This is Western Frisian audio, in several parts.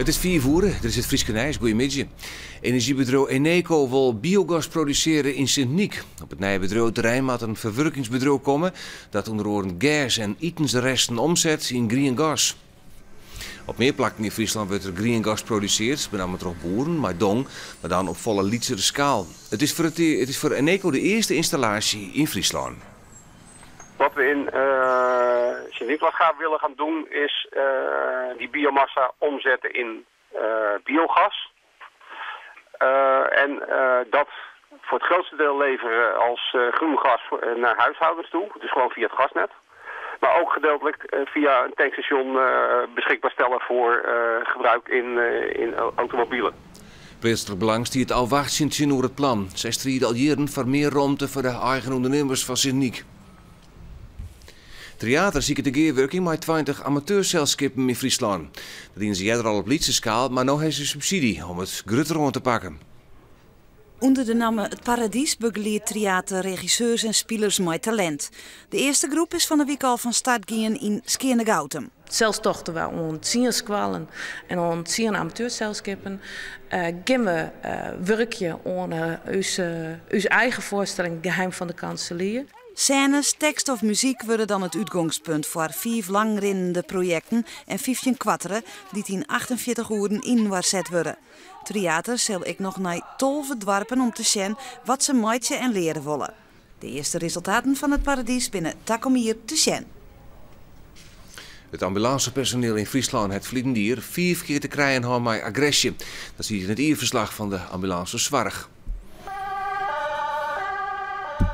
It is fiif oere, dit is it Fryske nijs. Goeiemiddei. Enerzjybedriuw Eneco wol biogas produsearje yn Sint Nyk. Op it nije bedriuweterrein moat in ferwurkingsbedriuw komme dat ûnder oaren gers en itensresten omset yn grien gas. Op mear plakken yn Fryslân wurdt der grien gas produseard, benammen troch boeren mei dong, mar dan op folle lytsere skaal. It is foar it is foar Eneco de earste ynstallaasje yn Fryslân. Wat we in Sint-Nicolaasga willen gaan doen is die biomassa omzetten in biogas. En dat voor het grootste deel leveren als groen gas naar huishoudens toe. Dus gewoon via het gasnet. Maar ook gedeeltelijk via een tankstation beschikbaar stellen voor gebruik in automobielen. Pleatslik Belang stiet ôfwachtsjend tsjinoer it plan. Sy stride al jierren foar mear romte foar de eigen ûndernimmers fan Sint Nyk. Tryater siket de gearwurking mei 20 amateurselskippen yn Fryslân. Dat diene se earder al op lytse skaal, mar no ha se subsydzje om it grutter oan te pakken. Under de namme Het Paradies begeliedt Tryater regisseurs en spilers mei talint. De earste groep is fan 'e wike al fan start gien yn Skearnegoutum. Sels tochten we oan 10 skoallen en oan 10 amateurselskippen. Gean we wurkje oan ús eigen foarstelling Geheim van de Kanselier. Sênes, tekst of muzyk wurde dan it útgongspunt foar fiif langrinnende projekten en 15 koartere dy't yn 48 oeren yninoar set wurde. Tryater sil ek noch nei 12 doarpen om te sjen wat se meitsje en leare wolle. De earste resultaten fan Het Paradies binne takom jier te sjen. It ambulânsepersoniel yn Fryslân hat ferline jier fiif kear te krijen hân mei agresje. Dat stiet yn it jierferslach fan de ambulânsesoarch.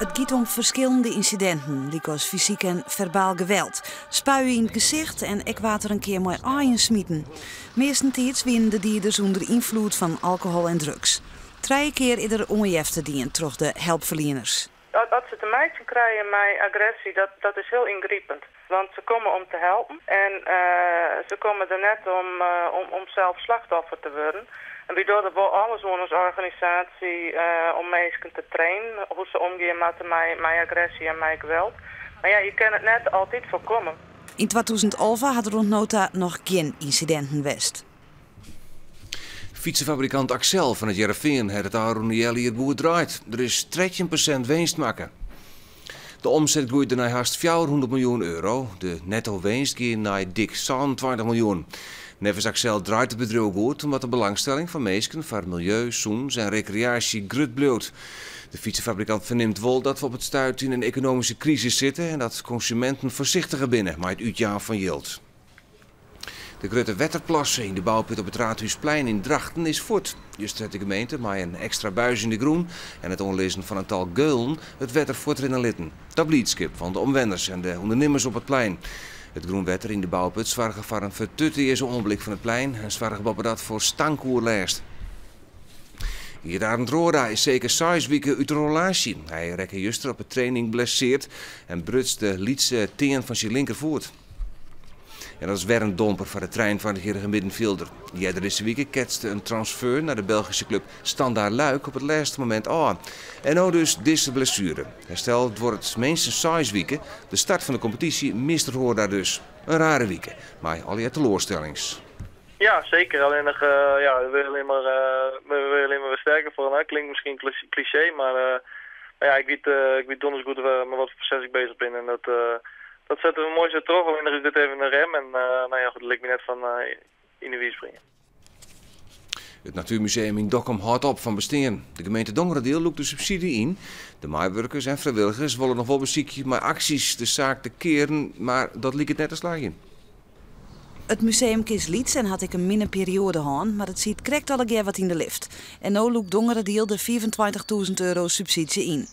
It giet om ferskillende ynsidinten, lykas fysyk en ferbaal geweld, spuie yn it gesicht en ek waard der in kear mei aaien smiten. Meastentiids wiene de dieders ûnder ynfloed fan alkohol en drugs. Trije kear is der oanjefte dien troch de helpferlieners. As se te meitsjen krije mei agresje, dat is hiel yngripend. Want se komme om te helpen en se komme der net om sels slachtoffer te wurden. En wy dogge wol alles oan as organisaasje om minsken te trainen hoe't se omgean moatte mei agresje en mei geweld. Mar ja, je kinne it net altyd foarkomme. Yn 2011 hat der oant no ta noch gjin ynsidinten west. Fytsefabrikant Accell fan It Hearrenfean hat it ôfrûne healjier goed draaid. Der is 13% winst makke. De omset groeide nei hast 400 miljoen euro. De netto winst gie nei dik 27 miljoen. Neffens Accell draait it bedriuw goed omdat de belangstelling fan minsken foar miljeu, sûnens en rekreaasje grut bliuwt. De fytsefabrikant fernimt wol dat we op it stuit yn in ekonomyske krisis sitte en dat konsuminten foarsichtiger binne mei it útjaan fan jild. De grutte wetterplasse yn de bouput op it Raadhúsplein yn Drachten is fuort. Juster hat de gemeente mei in ekstra buis yn de grûn en it oanlizzen fan in tal geulen it wetter fuortrinne litten. Ta bliidskip fan de omwenners en de ûndernimmers op it plein. It grûnwetter yn de bouput soarge foar in fertutearze oanblik fan it plein en soarge boppedat foar stankoerlêst. Geert Arend Roorda is seker seis wike út de rollaasje. Hy rekke juster op 'e training blesseard en bruts de lytse tean fan syn linkerfoet. En dat is wer in domper foar de 23-jierrige middenfjilder. Earder dizze wike ketste in transfer nei de Belgyske klup Standard Luik op it lêste momint ôf. En no dus dizze blessuere. Herstel duorret minstens seis wike. De start fan de kompetysje mist Roorda dus. In rare wike, mei allegear teloarstellings. Ja, zeker. Alleen ja, we willen alleen maar, we willen alleen maar weer sterker voor. Hè. Klinkt misschien cliché, maar ja, ik weet donders goed met wat voor proces ik bezig ben. En dat zetten we mooi zo terug. Alleen er is dit even een rem. En nou ja, goed, dat lijkt me net van in de wiel springen. It Natuermuseum yn Dokkum hâldt op fan bestean. De gemeente Dongeradiel lûkt de subsydzje yn. De meiwurkers en frijwilligers wolle noch wol besykje mei aksjes de saak te kearen, mar dat liket net te slagjen. It museum is lyts en hat ek in minne perioade hân, mar it siet krekt allegear wat yn de lift. En no lûkt Dongeradiel de €25.000 subsydzje yn.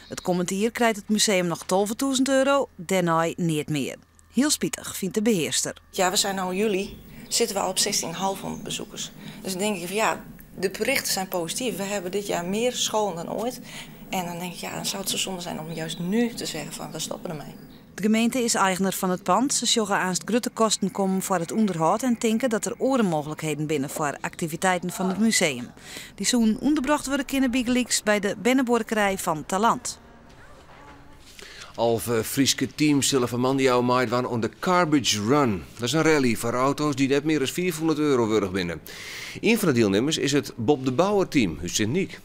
It kommend jier krijt it museum noch €12.000, dêrnei neat mear. Hiel spitich, fynt de behearster. Ja, we zijn nu in juli, zitten we al op 16,500 bezoekers. Dus dan denk ik van ja, de berichten zijn positief. We hebben dit jaar meer scholen dan ooit. En dan denk ik, ja, dan zou het zo zonde zijn om juist nu te zeggen van we stoppen ermee. De gemeente is eigener fan it pân. Se sjogge aanst grutte kosten kommen foar it ûnderhâld en tinke dat der oare mooglikheden binne foar aktiviteiten fan it museum. Dy soene ûnderbrocht wurde kinne bygelyks by de bernebuorkerij fan Talant. 11 Fryske teams sille fan moandei ôf meidwaan oan de Carbage Run. Dat is in rally foar auto's dy't net mear as 500 euro wurdich binne. Ien fan de dielnimmers is it Bob de Bouwer team út Sint Nyk.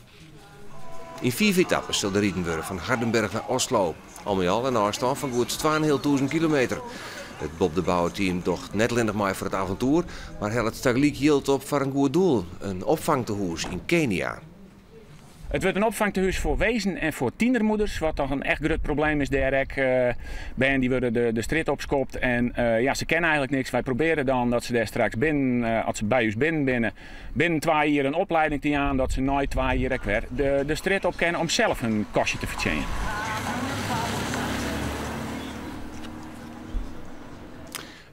Yn fiif etappes sil der riden wurde fan Hardenberg nei Oslo. Al mei al in ôfstân fan goed twaenhealtûzen kilometer. It Bob de Bouwer team docht net allinnich mei foar it aventoer, mar hellet tagelyk jild op foar in goed doel, in opfangtehûs yn Kenia. It wurdt in opfangtehûs foar wezen en foar tienermoeders, wat toch in echt grut probleem is dêr ek. Bern dy wurde de strjitte opskopt en ja, se kenne eigenlik niks. Wy probearje dan dat se dêr straks binnen, as se by ús binnen binne, binnen twa jier in opleiding te jaan, dat se nei twa jier ek wer de strjitte op kinne om sels hun kostje te fertsjinjen.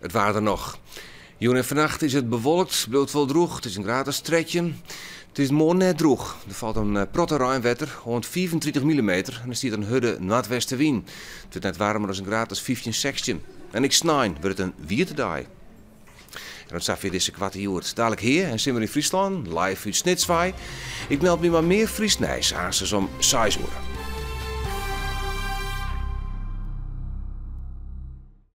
It waar dan noch. Jûn en fannacht is it bewolkt, bliuwt wol drûch. It is in graad as 13. It is moarn net drûch. Der falt in protte reinwetter, oant 35 millimeter, en der stiet in hurde noardwestewyn. It wurdt net waarmer as in graad as 15, 16. En ek snein wurdt it in wiete dei. En tot safier dizze koarte Hjoed. Dalik Hea! en Simmer yn Fryslân, live út Snits wei. Ik meld my mei mear Frysk nijs aansens om seis oere.